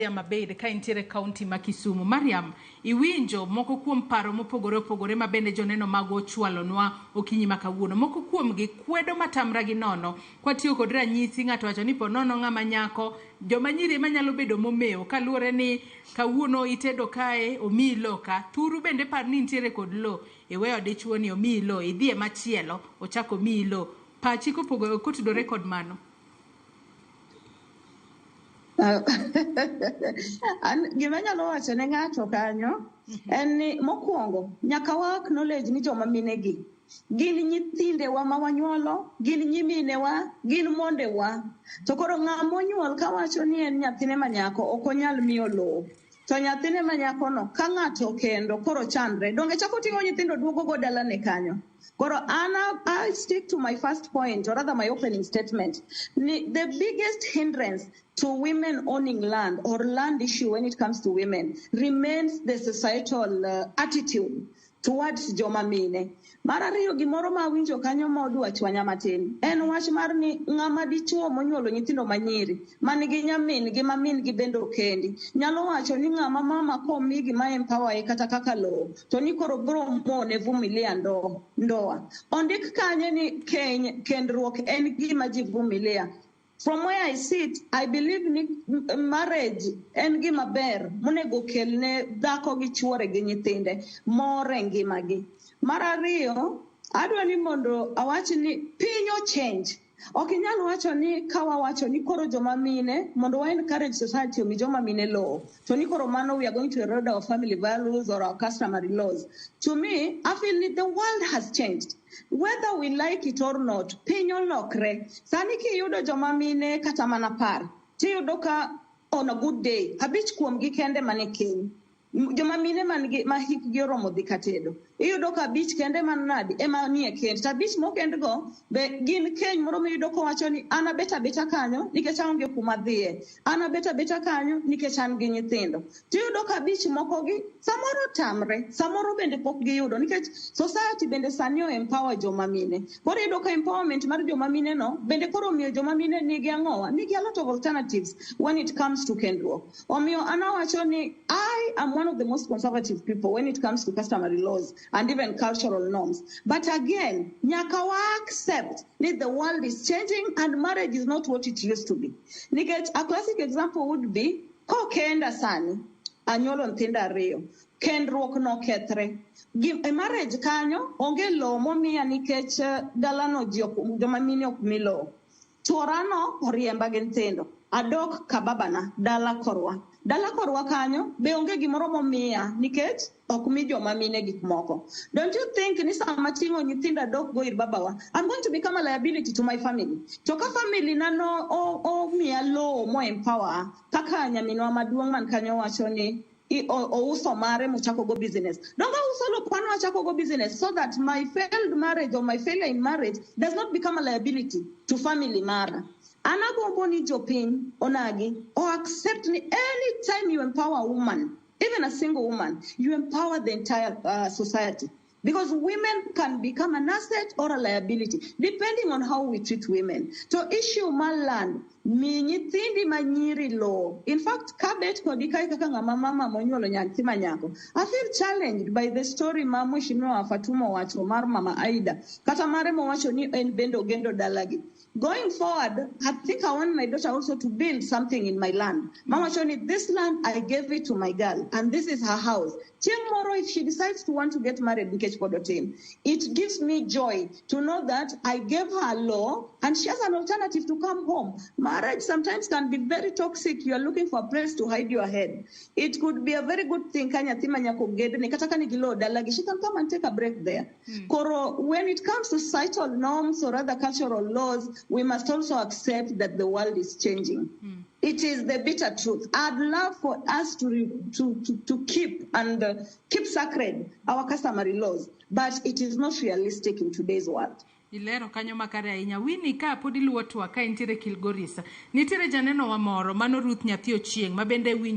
Mariam Abeid ka intiere kaunti ma Kisumu. Mariam, iwinjo moko kuom paro mopogore opogore ma bende joneno magwa ochwalonwa okinyi ma kawuono. Moko kuomgi kwedo matamra gi nono. Kwatiyo kod ranyisi, ng'ato wacho ni po nono ng'ama nyako, joma nyiri ema nyalo bedo momewo kaluwore ni kawuono itedo kae, omiyi lo ka. Thuru bende par ni intiere kod lo, iweyo dichuo ni omiyi lo, idhi e machielo, ochako omiyi lo. Pachi kopogore kotudore kod mano. An gima anyalo wacho ne ng'ato kanyo en ni mokwongo nyaka wa acknowledge ni joma mine gi gin nyithindewa ma wanyuolo, gin nyiminewa, gin mondewa. To koro ng'ama onyuol kawacho ni en nyathine ma nyako ok onyal miyo lowo. To nyathine ma nyakono ka ng'ato okendo koro chandre. Donge chako ting'o nyithindo duogo go dalane kanyo. Koro an I stick to my first point, or rather my opening statement. Ni the biggest hindrance to women owning land or land issue when it comes to women remains the societal attitude towards joma mine. Mar ariyo, gimoro ma awinjo kanyo ma odwa chwanya matin en wach mar ni ng'ama dichuo monyuolo nyithindo manyiri man gi nyamin gi ma min gi bende okendi nyalo wacho ni ng'ama mama komi gima empower e kata kaka lowo to ni koro bro mone vumilia ndoa. Ondik kanyo ni keny kendruok en gima ji vumilia. From where I sit, I believe ni marriage en gima ber monego kelne dhako gi chuore gi nyithinde mor e ngimagi. Mar ariyo, adwa ni mondo awach ni piny o change. Ok inyal wacho ni ka wawacho ni koro joma mine mondo wa encourage society omi joma mine lowo to ni koro mano we are going to erode our family values or our customary laws. To me, I feel ni the world has changed. Whether we like it or not, piny olokre. Sani kiyudo joma mine kata mana 10, tiyudo ka on a good day, abich kuomgi kende mane keny. Joma mine man gi ma hikgi oromo dhi katedo. Iyudo ka abich kende man nadi ema nie kend. To abich mokend go be gin keny moro miyudo kowacho ni an abet abeta kanyo nikech aonge kuma dhiye. An abet abeta kanyo nikech an gi nyithindo. Tiyudo ka abich moko gi samoro tamre, samoro bende pok giyudo nikech society bende sani o empower joma mine. Koro iyudo ka empowerment mar joma mine no bende koro omiyo joma mine nigi ang'owa, nigi a lot of alternatives when it comes to kendruok. Omiyo an awacho ni I am one of the most conservative people when it comes to customary laws and even cultural norms. But again, nyaka wa accept that the world is changing and marriage is not what it used to be. Nikech a classic example would be kokenda sani, anyuolo nyithindo ariyo, kendruok nokethre. E marriage kanyo onge lowo momiya nikech dalano ji ok, joma mine ok mi lowo. Chuorano oriemba gi nyithindo. Adok ka babana dala korwa. Dala korwa kanyo be onge gimoro momiya nikech ok mi joma mine gik moko. Don't you think ni sama ting'o nyithindo adok go ir babawa, I'm going to become a liability to my family. To ka family na no omiya lowo mo empower kaka nyaminwa maduong' man kanyo wacho ni ouso mare mochako go business. Donge auso lopano achako go business so that my failed marriage or my failure in marriage does not become a liability to family mara. An agombo ni jopiny onagi o accept ni anytime you empower a woman, even a single woman, you empower the entire society. Because women can become an asset or a liability, depending on how we treat women. To issue mar land, mi nyithindi manyiri lowo. In fact, kabet kodi kae kaka ng'ama mama monyuolo nyathi manyako. I feel challenged by the story ma Mheshimiwa Fatuma owacho mar Mama Aida. Kata mare mowacho ni en bende ogendo dalagi. Going forward, I think I want my daughter also to build something in my land. Mama Shoni, this land, I gave it to my girl, and this is her house. Chieng' moro, if she decides to want to get married, nikech pod otin, it gives me joy to know that I gave her lowo and she has an alternative to come home. Marriage sometimes can be very toxic. You are looking for a place to hide your head. It could be a very good thing ka nyathi ma nyako gedne, kata ka nigi lowo dalagi, she can come and take a break there. Koro, when it comes to societal norms or other cultural laws, we must also accept that the world is changing. It is the bitter truth. I'd love for us to keep and keep sacred our customary laws, but it is not realistic in today's world. Ilero kanyo makare ahinya. Winnie, ka pod iluwo twak ka intiere Kilgoris, nitiere janeno wa moro mano Ruth Nyathi Ochieng' ma bende winjo